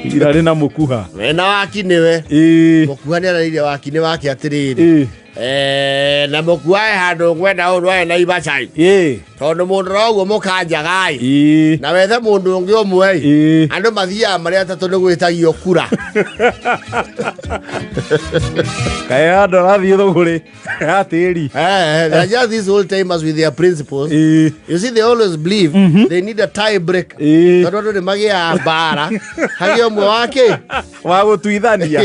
Irarĩ na mũkuha. Wena waki nĩwe. Ĩĩ. Mũkuha nĩ ararĩire waki nĩ wake atĩrĩrĩ. Ĩĩ. Eh, na mũkuha he handũ ngwenda ũndũ aye na ibacai. Ĩĩ. Tondũ mũndũ roguo mũkanjaga-ĩ. Ĩĩ. Na wethe mũndũ ũngĩ ũmwe-ĩ. Ĩĩ. Andũ mathiaga marĩ atatũ nĩ gwĩtagio kura. Kaĩ handũ arathiĩ thũgũrĩ ya tĩri. Eh, they are just these old timers with their principles. Ĩĩ. You see, they always believe they need a tie break. Ĩĩ. Tondũ andũ nĩ magĩaga mbara hagĩe ũmwe wake. Wa gũtuithania.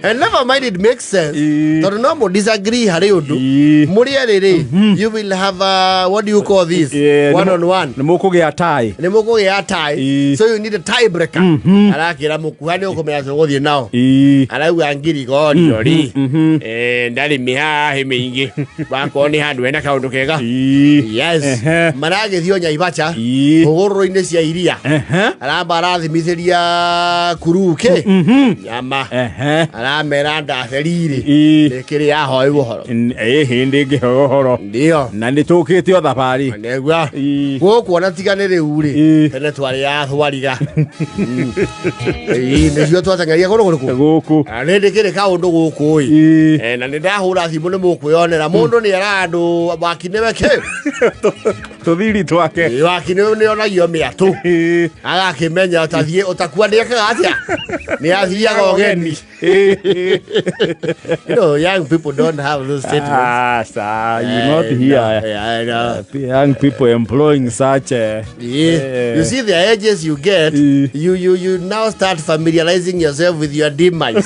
And never mind it makes sense. Ĩĩ. Tondũ no mũ disagree harĩ ũndũ. Ĩĩ. Mũrĩ erĩ rĩ, you will have a, what do you call this? Ĩĩ, One on one. Nĩ mũkũgĩa tai. Nĩ mũkũgĩa tie. Ĩĩ. So you need a tie breaker. Arakĩra mũkuha nĩ ũkũmenya tũgũthiĩ nao. Ĩĩ. Arauga ngirigorio rĩ. Eh, ndarĩ mĩhaahĩ mĩingĩ. Wakorwo nĩ handũ hena kaũndũ kega. Ĩĩ. Yes. Ehe. Maragĩthiĩ o Nyaibacha. Ĩĩ. Hũgũrũrũ-inĩ cia iria. Ehe. Aramba arathimithĩria kuruke nyama. Ehe. Aramera ndatherirĩ. Ĩĩ. Nĩkĩrĩ yahoe ũhoro. Ĩ hĩndĩ ngĩhoe ũhoro. Ndio. Na nĩ tũkĩte o thabarĩ. Negua. Ĩĩ. Gũkũ ona tiga nĩ rĩu rĩ. Ĩĩ. Tene twarĩ ya thwariga. Ĩĩ nĩcio twateng'eria kũndũ kũrĩkũ? Gũkũ. Na nĩ ndĩkĩrĩ kaũndũ gũkũ ĩ. Ĩĩ. Eh, na nĩ ndahũra thimũ nĩ mũkwĩonera mũndũ nĩ era andũ waki nĩwe kĩ Tũthiri twake. Ĩ, waki nĩ nĩ onagio mĩatũ Ĩĩ. agakĩmenya ũtathiĩ ũtakua nĩ ekaga atĩa nĩ athiaga ũgeni. Ĩĩ. You know, young people don't have those statements. Ah, sir, you not Eh, here. no, yeah, I know. Young people employing such Yeah. Eh. You see the ages you get, Eh. you now start familiarizing yourself with your demise.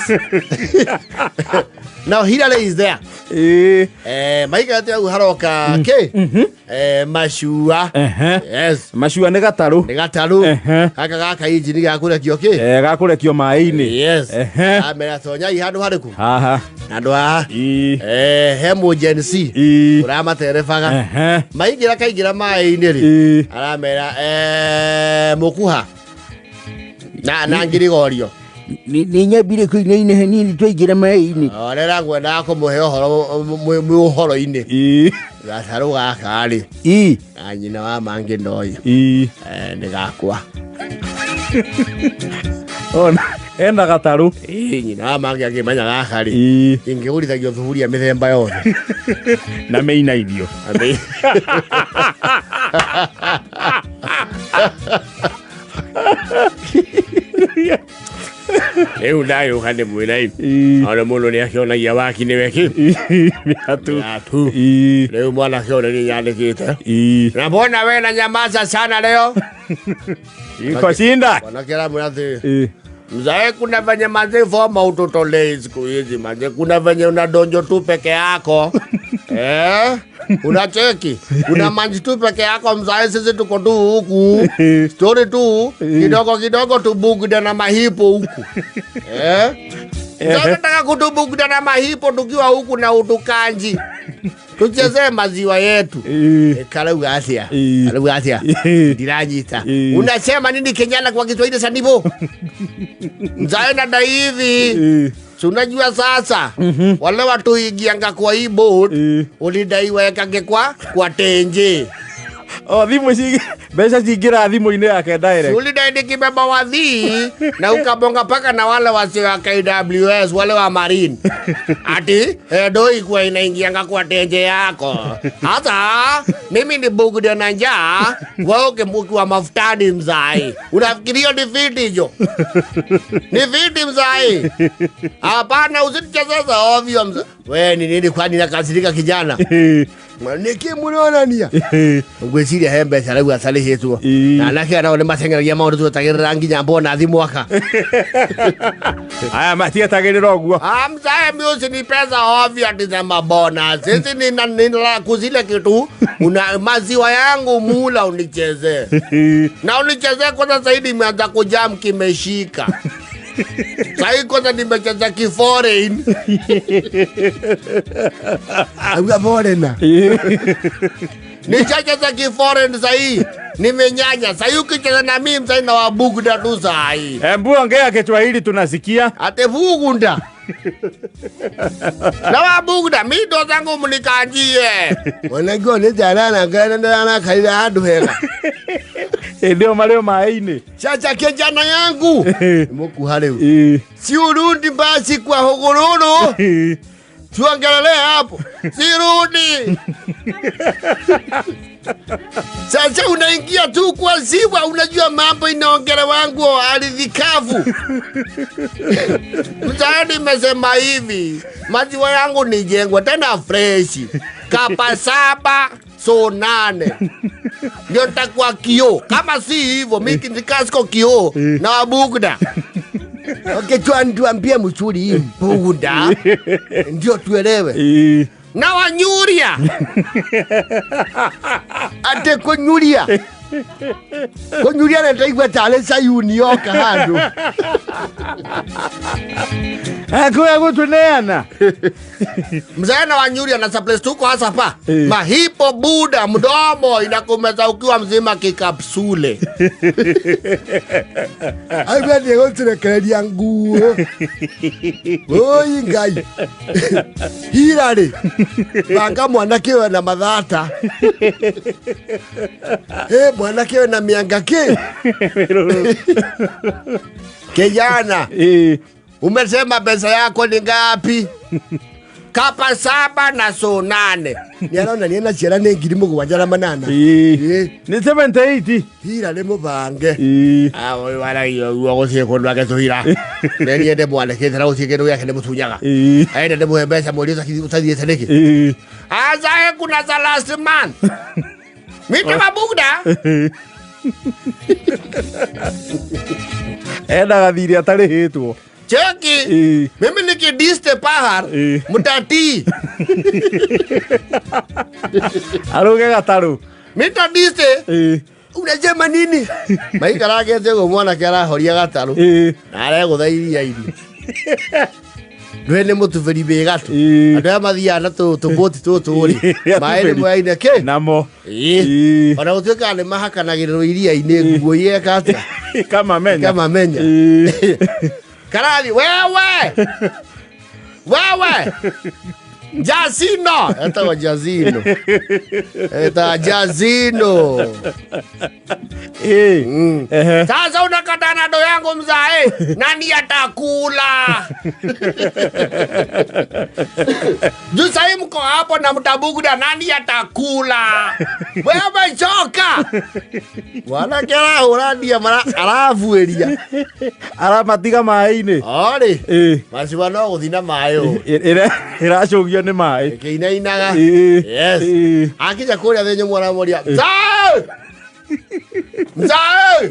Now Hillary is there. Ĩĩ. Eh, maigate hau haroka kĩ? Eh, macua. Ehe. Yes. Macua nĩ gatarũ. Nĩ gatarũ. Ehe. Gaka gaka injini ga kũrekio kĩ? Eh, gakũrekio maĩ-inĩ. Yes. Ehe. Amera tonyai handũ harĩkũ? Haha. Handũ haha. Ĩĩ. Eh, he mũ Gen Z. Ĩĩ. Ũramaterebaga. Ehe. Maingĩra kaingĩra maĩ-inĩ rĩ. Ĩĩ. Aramera eh, mũkuha na ngirigorio. Nĩ nyambire kũinaina hanini twaingĩra maĩ-inĩ. Orera ngwendaga kũmũhe ũhoro mwĩ ũhoro-inĩ. Ĩĩ. Gatarũ gaka rĩ Ĩĩ. na nyina wa mangĩ ndoĩ. Ĩĩ. Eh, nĩ gakwa. Ona ena gatarũ. Ĩĩ, nyina wa mangĩ angĩmenya gaka rĩ Ĩĩ. ingĩgũrithagio thuburia mĩthemba yothe. Na mĩinainio. Rĩu ndagĩũka ndĩmwĩra ĩ Ĩĩ. ona mũndũ nĩ akĩonagia waki nĩwe kĩ Mĩatũ. Mĩatũ. Ĩĩ. Rĩu mwanake ũrĩa nĩ nyandĩkĩte. Ĩĩ. Na mbona we na nyamaza sana leo? Iko shinda. Mwanake aramwĩra atĩ Ĩĩ. mzae, kuna venye manze foma ututolei siku hizi manze, kuna venye unadonjo tu peke yako eh? Unacheki una manji tu peke yako mzae, sisi tuko tu huku story tu kidogo kidogo tubugda na mahipo huku eh? Mzae, unataka kutubugda na mahipo tukiwa huku na utukanji tuchezee maziwa yetu. Ĩĩ. Karauga atia? Ĩĩ. Karauga atia? Ĩĩ. Ndiranyita. Ĩĩ. Unasema nini Kenyana kwa Kiswahili sanifu? Mzae na daivi. Ĩĩ. Si unajua sasa wale watu ingianga kwa hii boat Ĩĩ. ulidaiwa ekange kwa tenje. O thimũ mbeca cingĩra thimũ-inĩ yake direct. Ulidai nikibeba wadhi na ukabonga paka na wale wasio wa KWS wale wa Marine. Ati do ikuwa inaingianga kwa tenje yako. Hata mimi ni bugde na njaa, wewe ukiwa mafutani mzai. Unafikiria ni fiti jo? Ni fiti mzai. Hapana, usinichezeze ovyo mzai. We ni nini kwani nakasirika kijana? Ĩĩ. Niki muronania? Ĩĩ. Ngwĩciria he mbeca rĩu atarĩhĩtwo. Ĩĩ. Na anake aya nao nĩ mateng'eragia maũndũ twetagĩrĩra nginya bonathi mwaka. Aya matietagĩrĩra ũguo. Ah, mzae mimi ni pesa ovyo ati za mabona. Sisi ni na ni la kuzile kitu una maziwa yangu mula unichezee. Na unichezee kwanza zaidi imeanza kujam kimeshika. Sahii kwanza nimecheza kiforeign. Auga foreigner. Ni chacha za kiforeign sahii. Nimenyanya. Sahii ukicheza na mimi msai na wabugda tu sahii. Embu ongea Kiswahili tunasikia. Ate vugunda. Na wabugda mido zangu mnikanjie. Wanajua ni jalana ngana ndana kaida handu hega. Ndio marĩo maĩ-inĩ. Chacha kijana yangu. Mukuha rĩu. Ĩĩ. Si urudi basi kwa hogororo. Ĩĩ. Tuongelee hapo. Sirudi. Sasa unaingia tu kwa ziwa, unajua mambo inaongele wangu ardhi kavu. Mtaani imesema hivi, maziwa yangu ni jengwa tena freshi, kapa 7 so 8 ndio nitakuwa kioo. Kama si hivyo mimi nikasiko kioo na wabugda. Okay, tuambie mzuri hii mbugda ndio tuelewe. Ĩĩ. Na wanyuria. Ate kunyuria. Kunyuria na ndaigua tarĩ Sayuni yoka handũ. Akuya gũtũneana. Mzee na wanyuria na surprise tuko hasa pa. Eh. Mahipo buda mdomo inakumeza ukiwa mzima kikapsule. Aiwa ndiye gũtũrekereria nguo. Oi Ngai. Hirarĩ. Banga mwanake ũyũ na mathata. Eh, mwanake ũyũ na mĩanga kĩ. Kijana. Ĩĩ. Umesema pesa yako ni ngapi? Kapa 7 na so 8. Niarona niena ciana nĩ 7,800. Ĩĩ. Ĩĩ. Nĩ 78. Hira nĩ mũbange. Ĩĩ. Ah, ũyũ waragia ũguo gũtirĩ kũndũ agĩtũhira. Nĩ niĩ ndĩmwandĩkĩte na gũtirĩ kĩndũ gĩake ndĩmũtunyaga. Ĩĩ. Aenda ndĩmũhe mbeca mweri ũtathiĩte nĩkĩ? Ĩĩ. Azae kuna za last month. Mita mabugda. Endaga thirĩ atarĩhĩtwo. Cheki. Ĩĩ. Mimi nikidiste pahar Ĩĩ. mutatii. Arũge gatarũ. Mita diste. Ĩĩ. Unasema nini? Maikaragete ũguo mwanake arahoria gatarũ. Ĩĩ. Na aregũtha iria-inĩ. Ndũĩ nĩ mũtubĩri wĩ gatũ. Ĩĩ. Andũ aya mathiaga na tũbũti tũtũ rĩ. Ĩĩ, Maĩ nĩ atubĩri. moyaine kĩ? Namo. Ĩĩ. Ĩĩ. Ona gũtuĩka nĩ mahakanagĩrĩrwo iria-inĩ nguo yeka atĩa? Kamamenya. Kamamenya. Ĩĩ. Karathi wewe. Wewe. Jazino. Etagwo Jazino. Etagwo Jazino. Ĩĩ. Ehe. Sasa unakata na do yangu mzae, nani atakula? Juu sahi mko hapo na mtabuguda, nani atakula? Wewe choka. Mwanake arahũra ndia arabuĩria. Aramatiga maĩ-inĩ. Orĩ. Ĩĩ. Maciwa no gũthiĩ na maĩ ũũ. Ĩracũgio nĩ maĩ. Ĩkĩinainaga. Ĩĩ. Yes. Ĩĩ. Akija kũrĩa thĩ nyũmũ aramoria, Mzae! Mzae!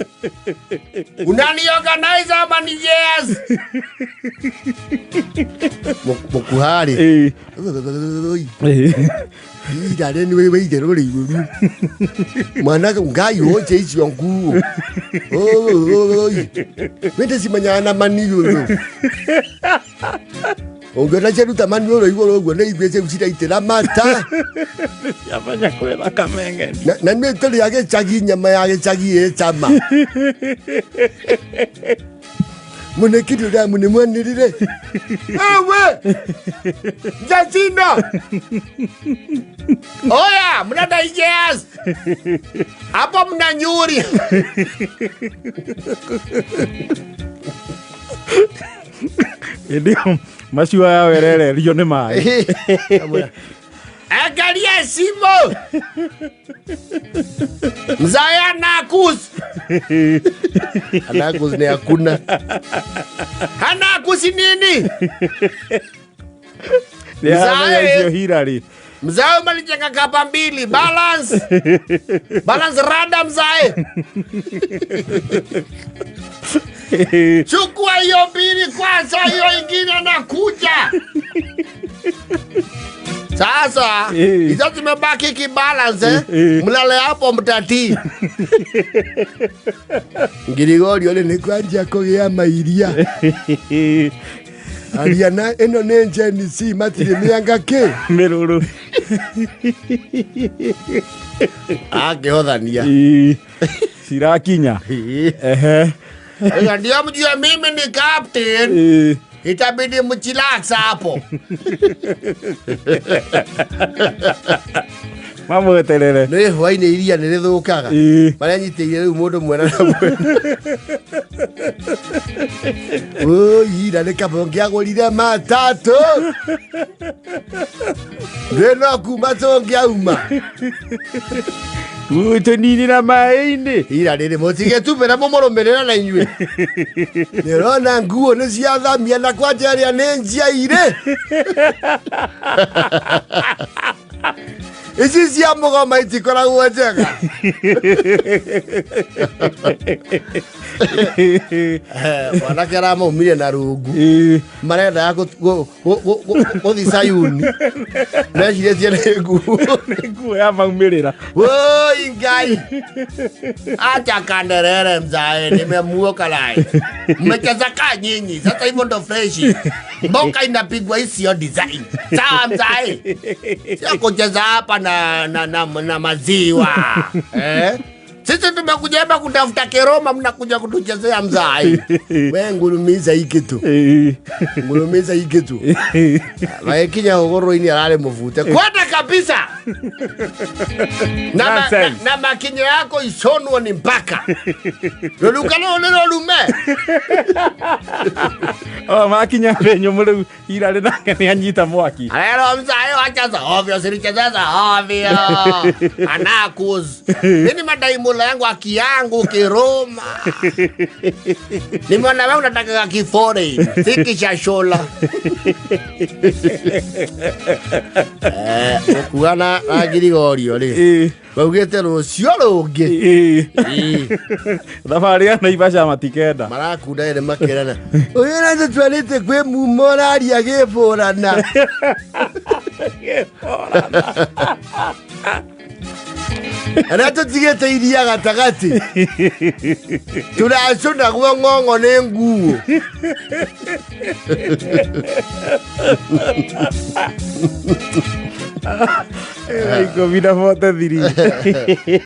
Unaniorganize ama ni yes? Mũkuharĩ. Ĩĩ. Ĩĩ. Irarĩ nĩ wĩire rũrĩ igũrũ. Mwana ngai ũnje icio nguo. Oi. Wende cimenyaga na maniũrũ. Ũngĩona ciaruta maniũrũ igũrũ ũguo nĩ ithuĩ ciu ciraitĩra mata. Ciamenya kwĩra kamengeni. Na nĩ tũrĩ a gĩcagi nyama ya gĩcagi ĩ cama. Mũnĩkiri ũrĩa mũnĩmwanĩrĩre. Ewe! Jacino! Oya, mna digest. Hapo mna nyuri. Hĩndĩ ĩyo maciwa ya werererio nĩ maĩ. Angalia simu. Mzaya Nakus. Anakus ni hakuna. Anakus nini? Nĩ aramenya Mzae. icio Hillary. Mzae umelijenga kapa mbili. Balance. Balance rada mzae. Chukua hiyo mbili kwanza, hiyo ingine nakuja. Sasa Eh. hizo zimebaki kibalance eh? Eh. Mlale hapo mtatii. Ngirigorio rĩ nĩ kwanjia kũgĩa mairia. Aria na ĩno nĩ Gen Z matirĩ mĩanga kĩ. Mĩrũrũ. Akĩhothania. Ĩĩ. Cirakinya. Ehe. Sasa ndio mjue mimi ni captain. Ĩĩ. Itabidi mchilax hapo. Mamweterere. Nĩ hwainĩ iria nĩ rĩthũkaga. Ĩĩ. Maranyitĩire rĩu mũndũ mwena na mwena. Oi, ira nĩ kaba ũngĩagũrire matatũ. Ndĩ no kuma tũngĩauma. Tũninĩra maĩ-inĩ. Ira rĩrĩ mũtigĩtumbĩra mũmũrũmĩrĩra na inyuĩ. Nĩũrona nguo nĩ ciathamia na kwanja ĩrĩa nĩ njiairĩ. Ici cia mũgoma itikoragwo njega. Mwanake aramaumire na rungu. Ĩĩ. Marendaga gũthiĩ Sayuni. Mecirĩtie nĩ nguo. Nĩ nguo ya maumĩrĩra. Woi Ngai. Acha kanderere mzae, nimemuoka lai. Mmecheza kaa nyinyi, sasa hivyo ndo freshi. Mboka inapigwa hii sio design. Sawa mzae. Sio kucheza hapa na maziwa. Eh? Sisi tumekuja hapa kutafuta keroma, mnakuja kutuchezea mzae. We ngurumiza hii kitu. Ĩĩ. Ngurumiza hii kitu. Magĩkinya hũgũrũrũ-inĩ ararĩ mũbute kwenda kabisa na, ma, na, Nonsense. na makinyo yako isonwo ni mpaka rũruka rũrũ nĩ rũrume. O makinya thĩ nyũmũ rĩu ira rĩ nake nĩ anyita mwaki. Arero mzae wacheza ovyo, silichezeza ovyo anakus mimi madaimula yangu akiyangu kiroma nimeona wewe unataka kifore si kishashola. Eh, ũkuga na Ngirigorio rĩ Ĩĩ. baugĩte rũciũ rũngĩ. Ĩĩ. Ĩĩ. Thabarĩ ya Naivasha matikenda. Marakunda ĩrĩ makĩrana ũyũ na tũtwarĩte kwĩ mumo ũraria gĩbũrana. Arĩa tũtigĩte iria gatagatĩ tũracũnagwo ng'ong'o nĩ nguo. 10:43.